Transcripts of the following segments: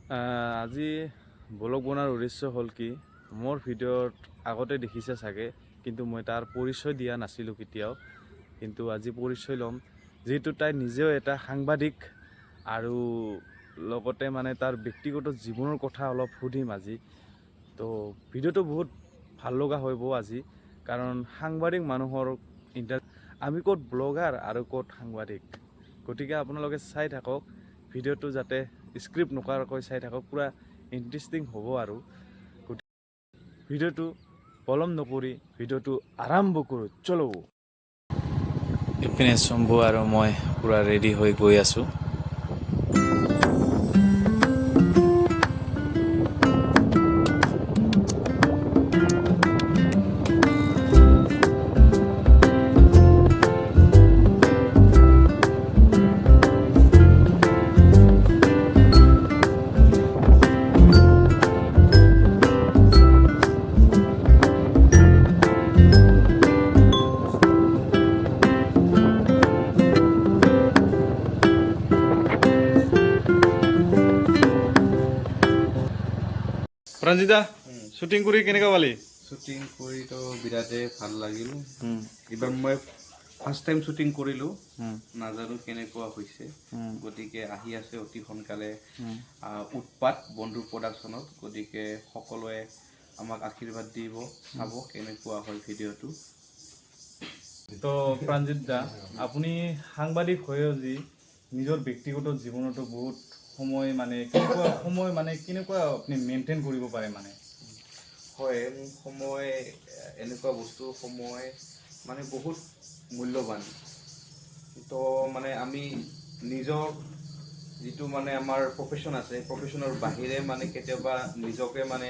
আজি ব্লগ বনোৱাৰ উদ্দেশ্য হ'ল কি, মোৰ ভিডিঅ'ত আগতে দেখিছে চাগে, কিন্তু মই তাৰ পৰিচয় দিয়া নাছিলোঁ কেতিয়াও। কিন্তু আজি পৰিচয় ল'ম, যিহেতু তাই নিজেও এটা সাংবাদিক আৰু লগতে মানে তাৰ ব্যক্তিগত জীৱনৰ কথা অলপ সুধিম আজি। তো ভিডিঅ'টো বহুত ভাল লগা হ'ব আজি, কাৰণ সাংবাদিক মানুহৰ আমি ক'ত ব্লগাৰ আৰু ক'ত সাংবাদিক। গতিকে আপোনালোকে চাই থাকক ভিডিঅ'টো, যাতে স্কিপ নকৰাকৈ চাই থাকক, পূৰা ইণ্টাৰেষ্টিং হ'ব। আৰু ভিডিঅ'টো পলম নকৰি ভিডিঅ'টো আৰম্ভ কৰোঁ, চলো। ইপিনে শম্ভু আৰু মই পূৰা ৰেডি হৈ গৈ আছোঁ। ৰঞ্জিতা, শ্বুটিং কৰি কেনেকুৱা পালি? শ্বুটিং কৰিতো বিৰাটেই ভাল লাগিল। এইবাৰ মই ফাৰ্ষ্ট টাইম শ্বুটিং কৰিলোঁ, নাজানো কেনেকুৱা হৈছে। গতিকে আহি আছে অতি সোনকালে উৎপাত বন্ধু প্ৰডাকশ্যনত। গতিকে সকলোৱে আমাক আশীৰ্বাদ দিব, চাব কেনেকুৱা হয় ভিডিঅ'টো। তো প্ৰাঞ্জিত দা, আপুনি সাংবাদিক হৈও যি নিজৰ ব্যক্তিগত জীৱনতো বহুত সময়, মানে কেনেকুৱা সময়, মানে কেনেকুৱা আপুনি মেইনটেইন কৰিব পাৰে মানে? হয়, সময় এনেকুৱা বস্তু, সময় মানে বহুত মূল্যৱান। তো মানে আমি নিজৰ যিটো মানে আমাৰ প্ৰফেশ্যন আছে, প্ৰফেশ্যনৰ বাহিৰে মানে কেতিয়াবা নিজকে মানে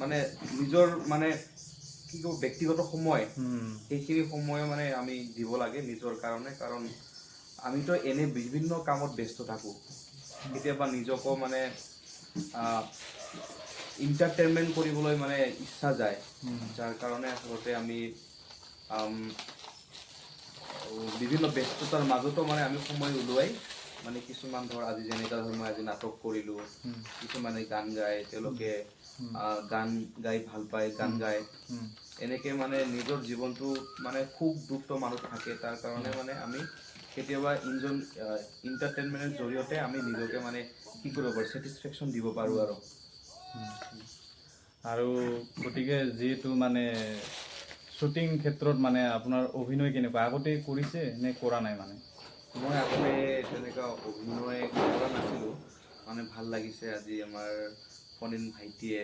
মানে নিজৰ মানে কি কওঁ, ব্যক্তিগত সময়, সেইখিনি সময় মানে আমি দিব লাগে নিজৰ কাৰণে। কাৰণ আমিতো এনে বিভিন্ন কামত ব্যস্ত থাকোঁ, কেতিয়াবা নিজকো মানে ইণ্টাৰটেইনমেণ্ট কৰিবলৈ মানে ইচ্ছা যায়, যাৰ কাৰণে আচলতে আমি বিভিন্ন ব্যস্ততাৰ মাজতো মানে আমি সময় উলিয়াই মানে কিছুমান ধৰ আজি যেনেকুৱা ধৰ মই আজি নাটক কৰিলোঁ, কিছুমানে গান গায়, তেওঁলোকে গান গাই ভাল পায়, গান গায়। এনেকে মানে নিজৰ জীৱনটো মানে সুখ দুখটো মানুহ থাকে, তাৰ কাৰণে মানে আমি কেতিয়াবা ইণ্টাৰটেইনমেণ্টৰ জৰিয়তে আমি নিজকে মানে কি কৰিব পাৰোঁ, ছেটিছফেকশ্যন দিব পাৰোঁ আৰু। আৰু গতিকে যিহেতু মানে শ্বুটিং ক্ষেত্ৰত মানে আপোনাৰ অভিনয় কেনেকুৱা, আগতে কৰিছে নে কৰা নাই মানে? মই আগতে তেনেকুৱা অভিনয় কৰা নাছিলোঁ। মানে ভাল লাগিছে, আজি আমাৰ ফণীন ভাইটিয়ে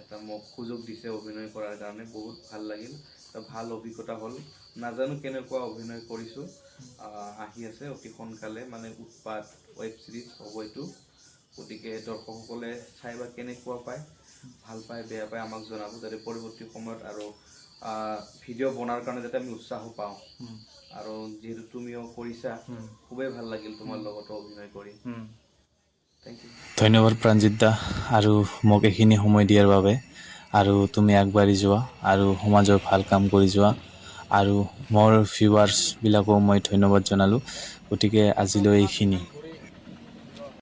এটা মোক সুযোগ দিছে অভিনয় কৰাৰ কাৰণে, বহুত ভাল লাগিল, এটা ভাল অভিজ্ঞতা হ'ল। নাজানো কেনেকুৱা অভিনয় কৰিছোঁ। আহি আছে অতি সোনকালে মানে উৎপাত ৱেব ছিৰিজ হ'ব এইটো। গতিকে দৰ্শকসকলে চাই বা কেনেকুৱা পায়, ভাল পায় বেয়া পায় আমাক জনাব, যাতে পৰৱৰ্তী সময়ত আৰু ভিডিঅ' বনোৱাৰ কাৰণে যাতে আমি উৎসাহ পাওঁ। আৰু যিহেতু তুমিও কৰিছা, খুবেই ভাল লাগিল তোমাৰ লগতো অভিনয় কৰি। Thank U. ধন্যবাদ প্ৰাঞ্জিত দা আৰু মোক এইখিনি সময় দিয়াৰ বাবে। আৰু তুমি আগবাঢ়ি যোৱা আৰু সমাজৰ ভাল কাম কৰি যোৱা। আৰু মোৰ ভিউৱাৰ্ছবিলাকো মই ধন্যবাদ জনালোঁ। গতিকে আজিলৈ এইখিনি।